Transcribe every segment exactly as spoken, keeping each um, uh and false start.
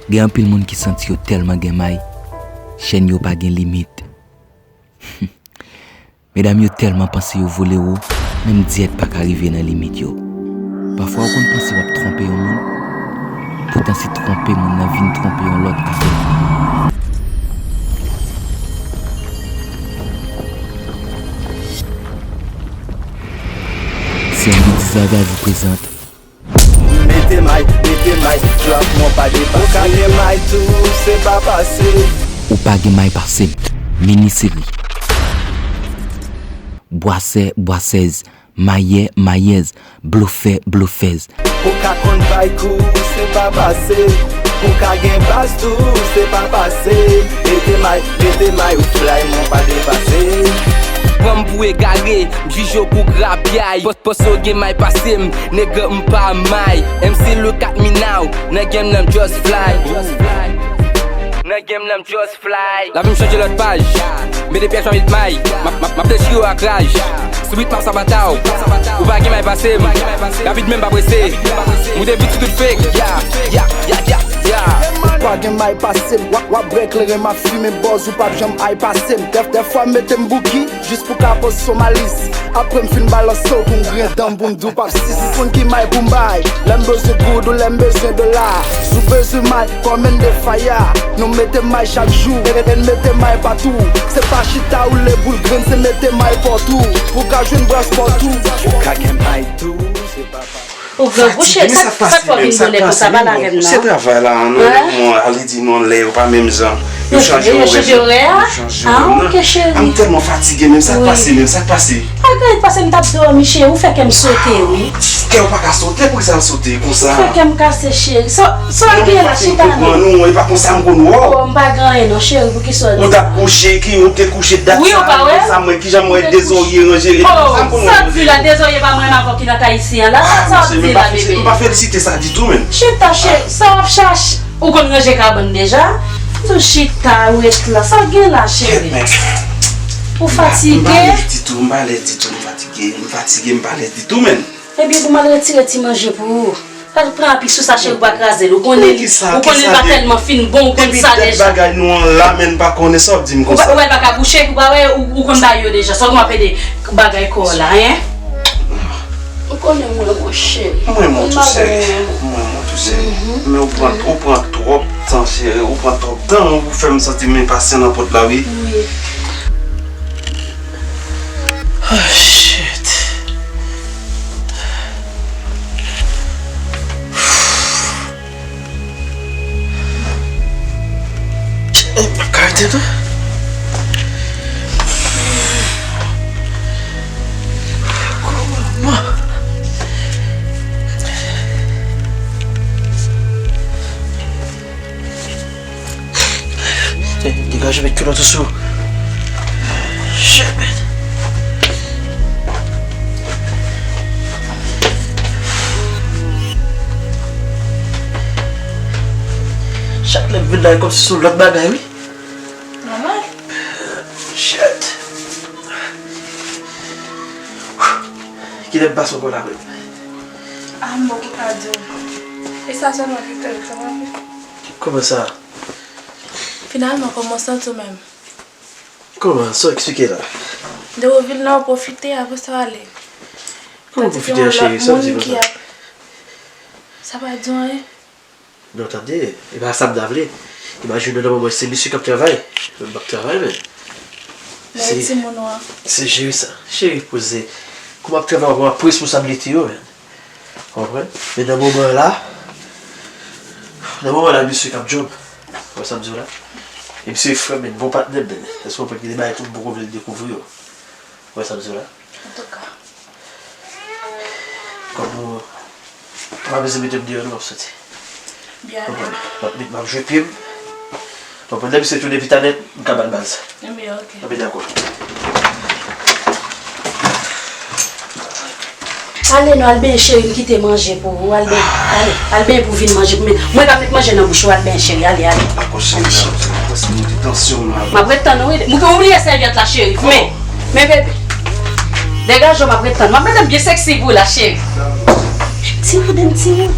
Gen anpil moun ki santi yo tèlman gen may, chèn yo pa gen limit. Medam yo tèlman panse yo vole wo, menm dyèt pa ka rive nan limit yo. Pafwa ou konn panse w ap twonpe yon moun, poutan se twonpe moun nan vin twonpe yon lòt avè w. C M B Design vous présente. Mete may, mete may, drop mwen pa depase. Ou ka gen may tou, se pa pase. Ou pa gen may pase m. Mini seri. Bwasè, bwasèz, mayè, mayèz, blofè, blofèz. Ou ka konn bay kou, se pa pase. Ou ka gen baz tou, se pa pase. Mete may, mete may, ou fly, mwen pa depase. Pran m pou egare, m jije w pou grapyay. Panse w gen may pase m, nèg m pa may. M C le kat minaw, nan game nan m just fly. Nan game nan m just fly. Lavi m chanje lòt paj. Mete pyès nan ritm may. M ap, m ap, m ap dechire yo ak raj. Sou beat m ap sabata w. Ou pa gen may pase m. Rapid men m pa prese. Moute beat sou tout fake. Ya, ya, ya, ya, ya. Ou pa gen may pase m. W ap, w ap bwè kleren, m ap fimen bòz, ou p ap janm ay pase m. Dèf, dèfwa m mete m bouki. Jis pou ka poze sou malis. Apre m fin balanse w pou m griyen dan m pou m di w p ap sis. Ou konn ki may pou m bay. Lè m bezwen goud ou lè m bezwen dola. Si w bezwen may, kòm N de Faya. Nou mete may chak jou, e, e, e n mete may patou. Se pa chita ou le boul grenn, se mete may patou. Pou ka jwenn bras patou. Ou ka gen may tou, se pa pa. Ou gran bouche, sa, sa k fè w vin bonè konsa, pale avè m non. Se travay la, non, mwen, ale di non, lè yo pa menm jan. Yo chanje orè, yo chanje orè a. Ah, ok, cheri. Ah, m tèlman fatige, menm sa k pase, menm sa k pase. Pa gen anyen k pase, m t ap dòmi, cheri, ou fè kè m sote, wi. Kè w pa ka sote, poukisa l sote konsa? Ou fè kè m kase, cheri. Sa, sa w gen la, chita non. Non, e pa konsa m konn wè w. Oh, m pa gen anyen non, cheri, poukisa w di sa? Ou t ap kouche, ki ou te kouche dat sa, sa mwen, kijan mwen dezòrye ranje, e konsa m konn wè w. Oh, sa w di la, dezòrye pa mwen avè w ki nan kay isi an la, sa w di la, bebe? M pa felisite sa ditou, menm. Chita, cheri, sa w ap chache? Ou konn ranje kabann deja? Tou chita, ret la. Sa w gen la, cheri? Ou fatige? M pa lèz ditou, m pa lèz ditou, m fatige, m fatige, m pa lèz ditou, menm. Ebyen, pou m al retire ti manje pou ou. Al pran apik sou sa, cheri, ou pa kraze l. Ou konnen li, ou konnen li pa tèlman fin bon, ou konn sa deja. Depi dat bagay nou an la, menm pa konnen sa w ap di m konsa. Ou pa, ou pa ka bouche, ou pa wè, ou, ou konn bagay yo deja. Sa w gen w ap ede bagay kò w la, en? Ou konnen mwen, mon cheri. Mwen, mon tou sè. Mwen, mon tou sè. Men ou pran, ou pran twòp tan, cheri. Ou pran twòp tan pou fè m santi m enpasyan nan pòt la, wi. Wi. Oh, shit. Shit, m ap ka rete tou. Kòman? Hey, degaje, met kilòt ou sou. Shit, man. Chak lè m vin la, e kòmsi se yon lòt bagay, wi. Nòmal. Shit. Kilè m pase ankò la menm? Ah, m poko ka di w. E sa sèlman ki te, sa va fè. Kòman sa? Finalman, kòman w santi w menm? Kòman? Sa w eksplike la? Depi w vin la, w pwofite, apre sa w ale. Kòman pwofite a, cheri? Sa w di konsa? Sa pa di w anyen? Non, tande, e pa sa m ta vle. Imajine w nan moman se misye k ap travay. Mwen m p ap travay, men. Lè se timoun ou an. Se jere sa. Cheri, poze. Kou m ap travay, w ap pran responsablite yo, men. Konprann? Men nan moman an la, nan moman an la, misye k ap djòb. Ou wè sa m di w la? E misye frè m, men bon patnè m, men. Èske w konprann gen de bagay tou m poko vle l dekouvri yo? Ou wè sa m di w la? Antouka. Kòm ou pa bezwen mete m deyò, non, m ap soti. Byen. Konprann? M ap met, m ap jwe pye m. Konprann? Lè misye tounen pita nèt, m ka ba l baz. Ebyen, oke. Ebyen, dakò. Ale non, al benyen cheri, m kite manje pou ou. Al benyen, ale, al benyen pou vin manje pou mwen. Mwen ka met manje nan bouch ou, al benyen cheri, ale, ale. Ale cheri. M ap ret tann ou, wi. Mwen ke oubliye sèvyèt la, cheri. Men, men bebe. Degaje w, m ap ret tann. M ap mete m byen sexy pou ou la, cheri. Ti wood and ti wood.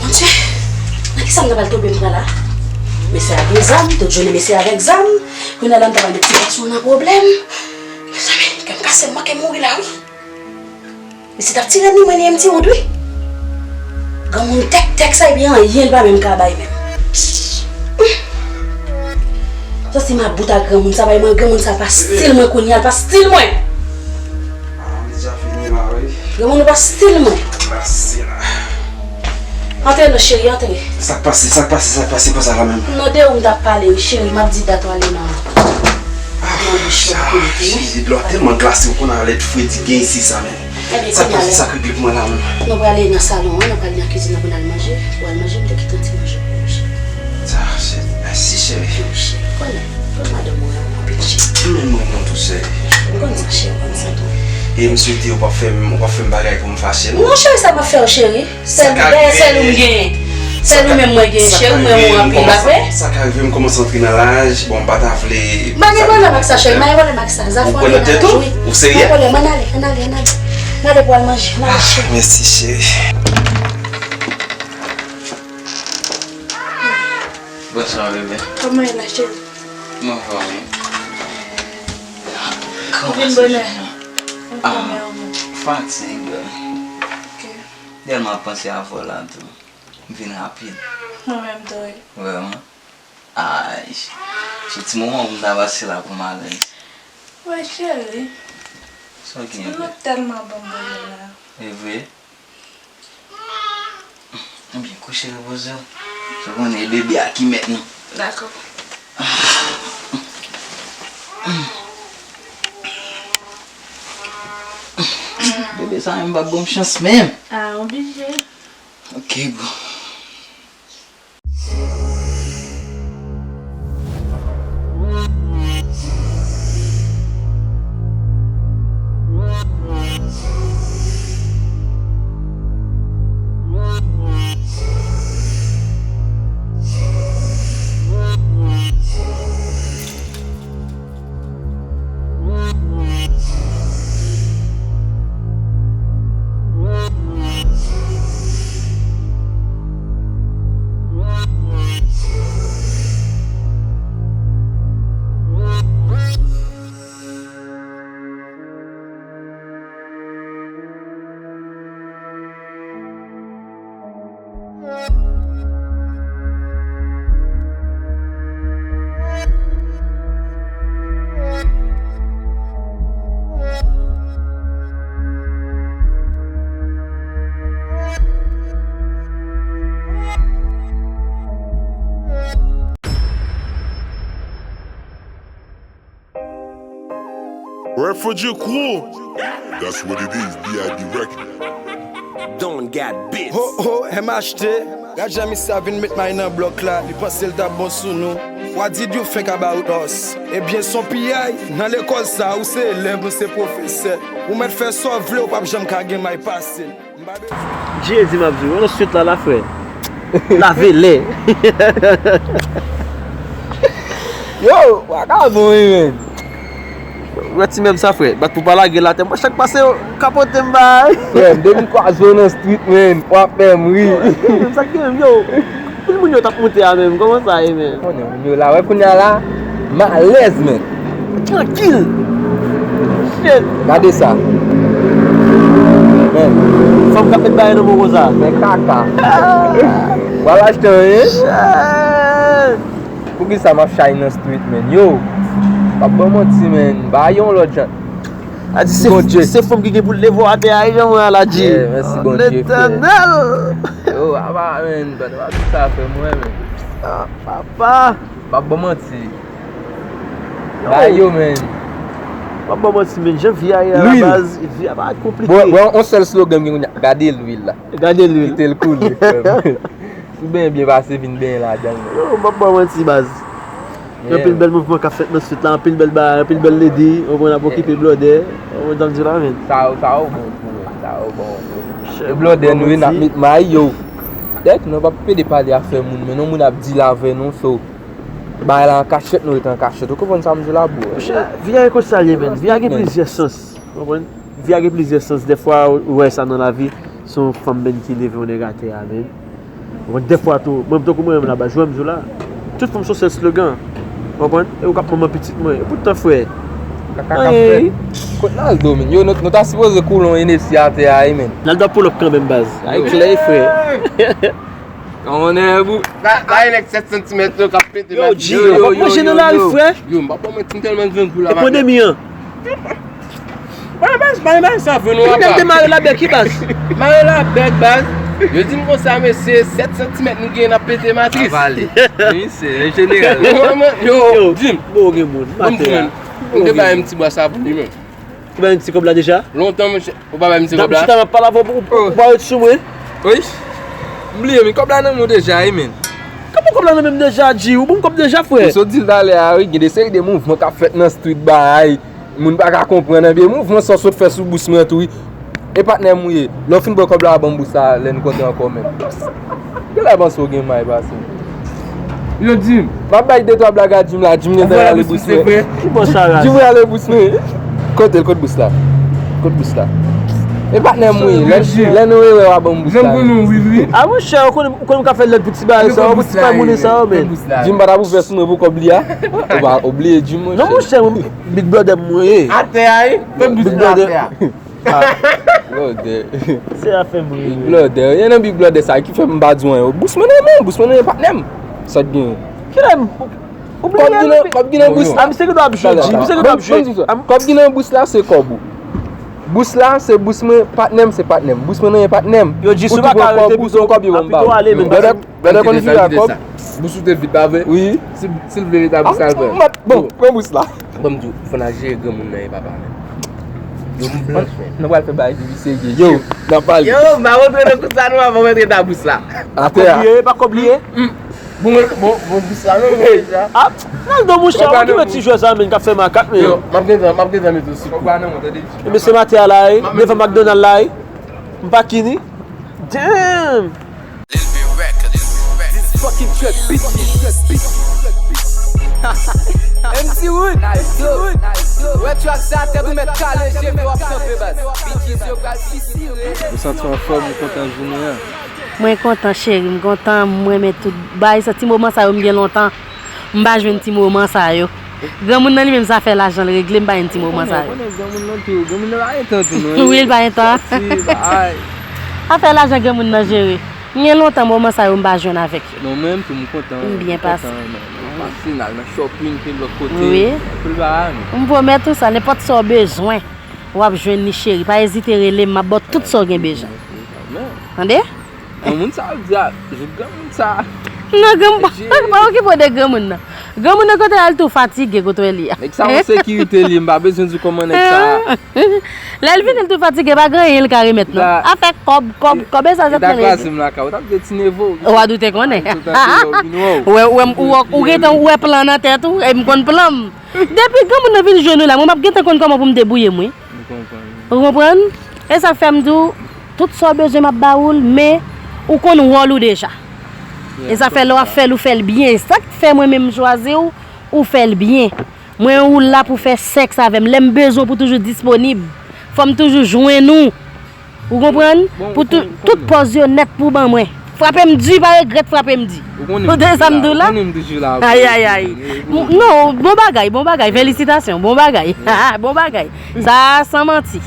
Bondye, nan kisa m ta pral tonbe m pran la? Mesye a gen zam, tout jounen mesye avèk zam. Kounye a la m ta pral met ti gason nan pwoblèm. Mezanmi, kè m kase, m manke mouri la wi. Mesye t ap tire ni mwen ni M T Wood wi. Granmoun tèk tèk sa epi anyen l pa menm ka bay menm. Sa se mabout ak granmoun sa bay mwen, granmoun sa pa stil mwen kounye a, l pa stil mwen. Ah, li deja fini la wi. Granmoun ou pa stil mwen. Glase la. Antre non cheri, antre. Sa k pase, sa k pase, sa k pase konsa la menm? Non, de ou m t ap pale wi cheri, m ap di dat ou ale nan nan bouch yo pou koute wi. Cheri, dlo a tèlman glase, ou konn a lè fredi gen isi sa menm. Ebyen, sa k pase, sa k regle pou mwen la menm? Nou prale nan salon an, nou prale nan kizin nan pou n al manje. Ou al manje, m te kite yon ti manje pou ou, cheri. Ah, cheri, mèsi, cheri. Wi, cheri, ou konnen, pou madanm ou renmen w anpil, cheri. M renmen w tou, cheri. M konn sa, cheri, m konn sa tou. E m swete ou p ap fè m, ou p ap fè m bagay pou m fache, non? Non, cheri, sa m ap fè w, cheri. Sèl ou genyen, sèl ou m genyen. Sèl ou menm mwen genyen, cheri, mwen renmen w anpil, pa vre? Sa ka rive m kòmanse antre nan laj, bon, m pa ta vle. M pa gen pwoblèm ak sa, cheri, m pa gen pwoblèm ak sa. Zafè w nan laj, wi. Ou serye? Pa pwoblèm, ann ale, ann ale, ann ale. Ann ale pou al manje, ann ale, cheri. Mèsi, cheri. Bonswa, bebe. Kòman w ye la, cheri? Mwen anfòm, wi. Ou vin bonè. Ah, fatig. Ok. Tèlman ap panse avè w la tou. M vin rapid. Mwen menm tou wi. Vrèman? Ay, se ti moman pou m ta pase la pou m alèz. Wè cheri. Sa w genyen? Ou tèlman bon bonè la. E vre? Ebyen kouche repoze w. Sa w konnen e bebe a ki mèt nou. Dakò. Bebe sa menm p ap ban m chans menm. Ah, oblije. Ok, bro. Refugee Crew. That's what it is, B I D Record. Don got bits. Ho, ho, M H T. Gad jan misye a vin met may nan blòk la, li panse l t ap bon sou nou. What did you think about us? Ebyen, s on P I, nan lekòl sa, ou se elèv, nou se pwofesè. Ou mèt fè sa w vle, ou p ap janm ka gen may pase n. Jezi m ap di w, nan swit la, la, frè. Lave lè. Yo, wakabon, wi, men. Wè ti mèb sa, frè. Bat pou pa lage l atè. Mwen chak pase, yo kapote m bay. Frè m, depi m kwaze w nan street, men, w ap fè m ri. Sa k gen, yo. Pil moun yo t ap moute a menm, kòman sa ye menm? Konnen moun yo la, wè kounye a la, m alèz menm. Trankil. Shit. Gade sa. Men. Fanm k ap met bagay nan men w konsa. Men kaka. W al achte anyen? Shit. Poukisa m ap chay nan street, men? Yo. P ap ban manti, men. Bagay yon lòt jan. A di se, se fanm ki gen pou leve w atè a, e jan mwen a la di. Yeah, mèsi Bondye, frè. Letènèl! Yo, apa, men, bèt, pa di sa, frè, mwen, men. Ah, papa! M ap ban manti. Yo. Ba yo, men. M ap ban manti, men, jan vi a ye a la baz, vi a pa konplike. Bon, bon, yon sèl slogan m gen kounye a, gade lwil la. Gade lwil. Kite l koule, frè m. Si w benyen byen pase, vin benyen ladan l. Yo, m ap ban manti, baz. Gen anpil bèl mouvman k ap fèt nan street la, anpil bèl bagay, anpil bèl lady, ou konn ap okipe blòdè, ou konn sa m di la, men. Sa yo, sa yo bon tou, men. Sa yo bon tou. E blòdè nou ye, n ap met may yo. Dèyè tou, nou p ap pede pale afè moun, men non moun ap deal avè nou, so, bagay la an kachèt, nou rete an kachèt. Ou konprann sa m di w la, bro? Monchè, vi a e konsa l ye, menn. Vi a gen plizyè sans. Ou konprann? Vi a gen plizyè sans. Dèfwa, ou wè sa nan lavi, se yon fanm, menn, ki leve yon nèg atè a, menn. Ou konprann? Dèfwa tou, mwen menm, tankou mwen menm la, baz, jwè m di w la. Tout fanm se yon sèl slogan. Ou konprann? E ou k ap manman pitit mwen. E poutan, frè. Kaka k ap fèt. Kot Naldo, menn? Yo, nou, nou ta sipoze koule yon Hennessy atè a, wi, menn. Naldo ap pull up kanmenm, baz. Ay, klè, frè. Kòmonnè, bou. Ba, ba, nèg sèt santimèt yo k ap pete. Yo, G, yo, yo, w ap manje nan lari, frè. Yo, m pa pran mwen, m tèlman jwenn pou la. Epidemi an. Mwen, baz, mwen, baz, sa vre, nou. Nèg te mare labèk, wi, baz. Mare labèk, baz. Yo di m konsa, mesye, sèt santimèt nou gen, n ap pete matris. Avale. Wi, se, an jeneral. Yo, yo, yo, Jim. Bon, gen moun. Bon, Jim. M te bay yon ti bwa sa pou li, menm. Ou bay yon ti kòb la deja? Lontan, monchè. Ou pa bay m ti kòb la? Chita, m ap pale avè w, ou, ou, ou pa ret sou mwen. Wi. M bliye, men kòb la nan men w deja, wi, menn. Kòman kòb la nan men m deja, G? Ou ban m kòb deja, frè? Ou sot di l talè a, wi, gen de seri de mouvman k ap fèt nan street, bay. Moun pa ka konprann, ebyen, mouvman sa w sot fè sou bous mwen tou, wi. E patnè m ou ye. Lè w fin pran kòb la, ban m bous la, lè n kontre ankò, menn. Genlè panse w gen may pase m. Yo, Jim. M ap bay de twa blag a Jim la, Jim gentan rale bous mwen. Ki bò sa, raz? Jim rale bous mwen. Kote l, kot bous la? Kot bous la? E patnè m ou ye. Lè, lè nou rewè, w a ban m bous la. Janm konnen w, wi, wi. A, monchè, ou konnen, ou konnen m ka fè lòt pou ti bagay sa yo, pou ti pay monnen sa yo, men. Jim pa t ap ouvè sou mwen pou kòb li a. Ou pa, ou bliye Jim, monchè. Non, monchè, mwen, Big Brother m ou ye. Atè a, wi. Kot bous la atè a? Ah, blòdè. Se afè m wi. Big Brother. Yon nan Big Brother sa ki fè m pa di w anyen. Bous mwen nan men, bous mwen nan men patnè m. Sa k gen? Kilè m? Ou bliye kòb ki nan, kòb ki nan bous la. A, misye ki dwe ap jwe, G, misye ki dwe ap jwe. Kòb ki nan bous la se kòb ou. Bous la se bous mwen, patnè m se patnè m. Bous mwen nan men patnè m. Yo di si w pa ka rete pito, pito ale menm. Brother konn vire ak kòb. Bous ou te vid, pa vre? Wi. Si, si l vle rete a bous la l pran. Bon, pran bous la. Ban m di w, fò n al jere granmoun nan, e papa, menn. Yo, m blanch, menn. Nou pral fè bagay ki pi serye. Yo, n ap pale. Yo, m pa kontre nan kous la non, avan m antre nan bous la. Atè a. Kòb li ye, pa kòb li ye. Bon, bon, bon, bous la, non, deja. Ah, Naldo, monchè, ou ki met ti jwè sa, menn, k ap fè makak, menn. Yo, m ap gentan, m ap gentan mete w sou kou. Kòb la nan men w, tande, G. Ebyen, se Matea la, wi. Devan McDonald la, wi. M pa kini. Damn! Lil B Records. This fucking track beat. M C Wood. Wè track sa, tèt ou mèt kale, je w ap kanpe, baz. Bitches yo pral fisire. Ou santi w anfòm, ou kontan jounen an? Mwen kontan, cheri, m kontan, m renmen tout bagay. Sa ti moman sa yo, m gen lontan m pa jwenn ti moman sa yo. Granmoun nan li menm sa fè lajan l regle, m pa jwenn ti moman sa yo. Konnen granmoun nan tou, granmoun nan pa gen tan tou non. Wi, l pa gen tan. Sòti, bay. Afè lajan granmoun nan jere. M gen lontan moman sa yo m pa jwenn avèk yo. Non, mwen menm tou m kontan. M byen pase. M kontan, m pase, n al nan shopping, pi lòt kote. Wi. Anpil bagay, men. M pwomèt ou sa, nenpòt sa w bezwen, w ap jwenn li, cheri. Pa ezite rele m, m ap ba w tout sa w gen bezwen. Tande? Granmoun sa ap di a, jouk granmoun sa. Non, granmoun, pa okipe w de granmoun nan. Granmoun nan kote a, l tou fatige kote w li a. Nèg sa yon sekirite li, m pa bezwen di w kòman nèg sa. Lè l vini, l tou fatige, pa gen anyen l ka remèt non. Afè kòb, kòb, kòb, e sa sèt nan li. Kraze m lakay, ou t ap di ti nevo. Ou a doute konnen. Ou wè, ou wè, ou gentan wè plan nan tèt ou, e m konn plan m. Depi granmoun nan vin jwenn ou la, mwen m ap gentan konn kòman pou m debouye m, wi. M konprann. Ou konprann? E sa k fè m di w, tout sa w bezwen m ap ba ou l, men ou konn wòl ou deja. E sa fè lè w ap fè l, ou fè l byen. Sa k fè mwen menm m chwazi w, ou fè l byen. Mwen ou la pou fè sèks avè m. Lè m bezwen w pou toujou disponib. Fò m toujou jwenn ou. Ou konprann? Pou tout, tout pòz yo nèt pou ban mwen. Frape m di, pa regrèt frape m di. Ou tande sa m di w la? Ay, ay, ay. Non, bon bagay, bon bagay. Felisitasyon, bon bagay. Bon bagay. Sa a san manti.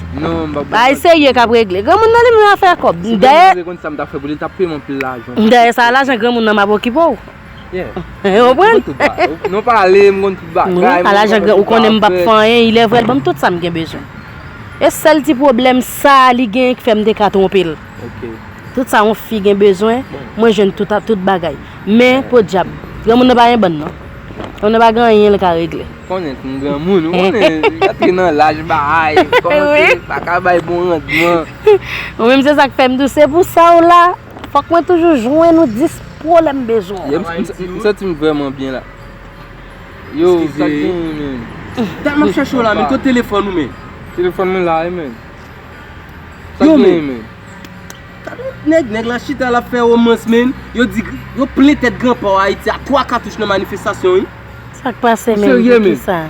Bagay serye k ap regle. Granmoun nan li menm afè kòb. Dayè, dayè sa lajan granmoun nan m ap okipe w. Yeah. Ou konprann? M konn tout bagay. Non, pale, m konn tout bagay. Wi, a lajan gran, ou konnen m p ap fè anyen, ilèvrè l ban m tout sa m gen bezwen. E sèl ti pwoblèm sa a li genyen ki fè m te ka twonpe l. Ok. Tout sa yon fi gen bezwen, mwen jwenn tout, tout bagay. Men, podyab, granmoun nan pa gen bann non. Granmoun nan pa gen anyen l ka regle. Konnen m granmoun, ou konnen, antre nan laj bagay, kòmanse pa ka bay bon randman. Ou menm se sa k fè m di w, se pou sa w la. Fòk mwen toujou jwenn ou dispo lè m bezwen w. Yeah, m, m, m santi m vrèman byen la. Yo, sa k genyen, men? Dat m ap chèche w la, men kote telefòn ou, men? Telefòn mwen la, wi, men. Sa k genyen, men? Gade yon Nèg, nèg la chita, l ap fè womans, men. Yo di, yo plen tèt granpa w Ayiti a twa katouch nan manifestasyon, wi. Sa k pase, men? Pou kisa?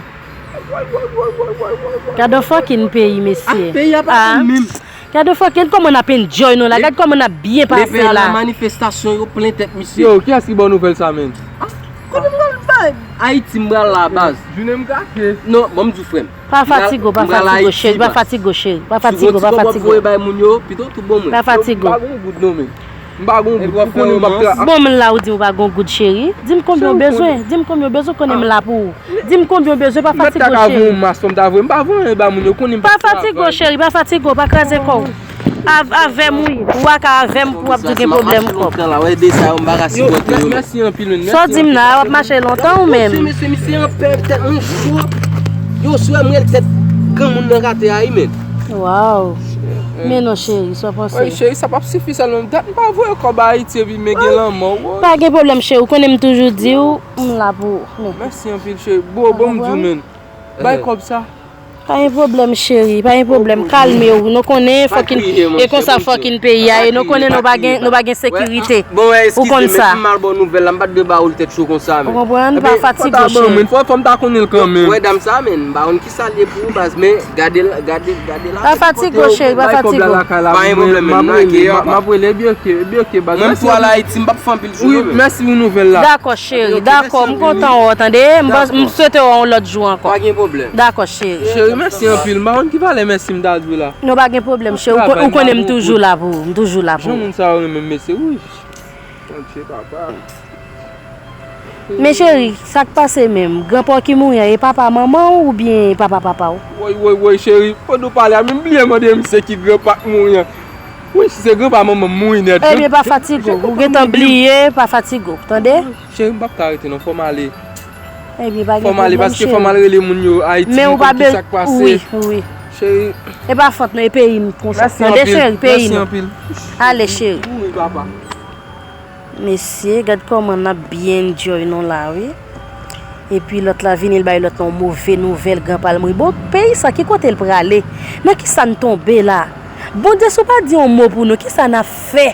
Gad yon fucking peyi, mesye. Ah, peyi a pa bon menm. Gad yon fucking kòman n ap enjoy nou la. Gad kòman n ap byen pase la. Manifestasyon, yo plen tèt misye. Yo, kiyès ki ba w nouvèl sa, men? Ah, kote m pral bay? Ayiti, m pral la, baz. Jounen m gate. Non, bon, m di w, frè m. Pa fatige w, pa fatige w, cheri, pa fatige w, cheri. Pa fatige w, pa fatige w. Si w gon ti kòb w ap voye bay moun yo, pito w tou bon mwen. Pa fatige w. M pa gon goud non, men. M pa gon goud, ou konnen m p ap tra- Bon, men la ou di ou pa gon goud, cheri. Di m konbyen w bezwen. Di m konbyen w bezwen, konnen m la pou ou. Di m konbyen w bezwen, pa fatige w, cheri. Mèt ta ka voye yon mas, fò m ta voye. M pa voye anyen ba moun yo, konnen m p ap travay. Pa fatige w, cheri, pa fatige w, pa kraze kò w. Av-, avè m wi. Ou a ka avè m pou w ap di w gen pwoblèm kòb. Yo, mèsi anpil, men. Sa w di m nan, w ap mache lontan ou menm? Mesye, mesye, misye an pè, tèt mwen cho. Yo, sou mwen tèt granmoun nan gate a, wi, men. Waw. Men non, cheri, sa w panse? Wi, cheri, sa p ap sifi sèlman. Dat m pa voye kòb Ayiti epi men gen lanmò, wi. Pa gen pwoblèm, cheri. Ou konnen m toujou di w, m la pou ou. Men. Mèsi anpil, cheri. Bon, bon, m di w, men. Bay kòb sa. Pa gen pwoblèm, cheri, pa gen pwoblèm. Kalme w. Nou konnen fucking, e konsa fucking peyi a ye. Nou konnen nou pa gen, nou pa gen sekirite. Ou konn sa. Bon, eskize m, m mal ba w nouvèl la, m pa t dwe ba ou l tèt cho konsa, men. Ou konprann? Pa fatige w, cheri. Fò, fò m ta konnen l kanmenm. Wè dam sa, men, m pa konn kisa l ye pou ou, baz, men gade l, gade, gade la. Pa fatige w, cheri, pa fatige w. Pa gen pwoblèm, men, m ap rele, m ap rele, byen ke, byen ke, baz. Mwen, m tou al Ayiti, m p ap fè anpil jou, non, men. Mèsi pou nouvèl la. Dakò, cheri, dakò, m kontan wè w, tande. M swete wè w yon lòt jou ankò. Pa gen pwoblèm. Dakò, cheri. Cheri, mèsi anpil. M pa konn ki valè mèsi m ta di w la. Non, pa gen pwoblèm, cheri. Ou konnen m toujou la pou ou. M toujou la pou ou. Jan moun sa yo renmen m, mesye, wi. Bondye, papa. Men cheri, sa k pase menm? Granpa w ki mouri an, e papa manman w oubyen e papa papa w? Woy, woy, woy, cheri, pandan w pale a, menm bliye mande misye ki granpa k mouri an. Wi, si se granpa manman m mouri nèt. Ebyen, pa fatige w. Ou gentan bliye, pa fatige w, tande? Cheri, m p ap ka rete non, fò m ale. Ebyen, pa gen pwoblèm, cheri. Fò m ale, paske fò m al rele moun yo Ayiti, m konn ki sa k pase. Wi, wi. Cheri. E pa fòt nou, e peyi m konsa. Tande, cheri, peyi nou. Mèsi anpil. Ale, cheri. Wi, papa. Mesye, gad kòman n ap byen enjoy nou la, wi. Epi lòt la vini, l bay lòt la yon move nouvèl, granpa l mouri. Bon, peyi sa, ki kote l prale? Nan ki sa n tonbe la? Bondye, si w pa di yon mo pou nou, ki sa n ap fè?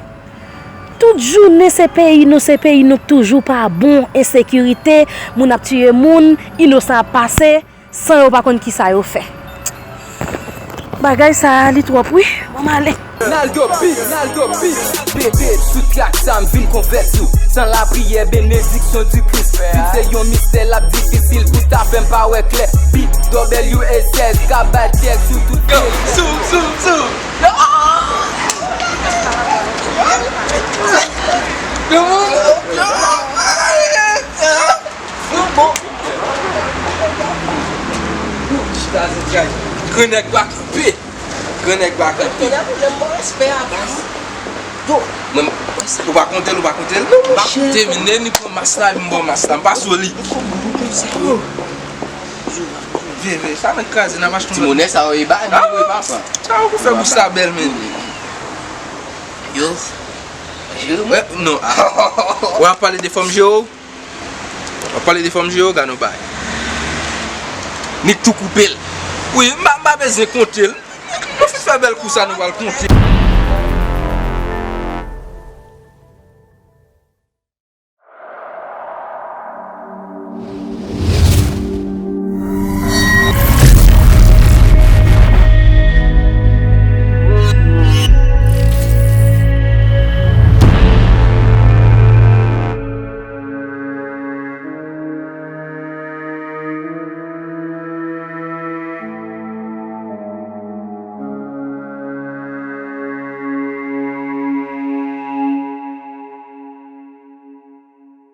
Tout jounen se peyi nou, se peyi nou k toujou pa bon, ensekirite, moun ap tiye moun, inosan ap pase, san yo pa konn kisa yo fè. Bagay sa a, li twòp wi, ban m ale. Naldo Beat, Naldo Beat. Bebe, sou trak sa m vin konvèti w. San lapriyè, benediksyon di Kris. Vin se yon mistè, l ap difisil pou ta fè m pa wè klè. Beat, W A sèz, ka bay tèks sou tout. Yo, zoom, zoom, zoom. Grenèg pa kanpe. Grenèg pa kanpe. Yo, mwen, ou pa konte l, ou pa konte l? M pa konte, men Neni pran mas la, epi m ba w mas la, m pase w li. Vye, vye, sa mèt kraze nan mach. Ti monè sa yo, e ba nou, e papa. Sa yo pou fè bouch la bèl, men. Yo. Jere mwen. Non. Ou ap pale de fòm jere w? W ap pale de fòm jere w, gad yon bagay. Nik tou koupe l. Wi, m pa, m pa bezwen konte l. Nou fin fè bèl kou sa, nou pral konte.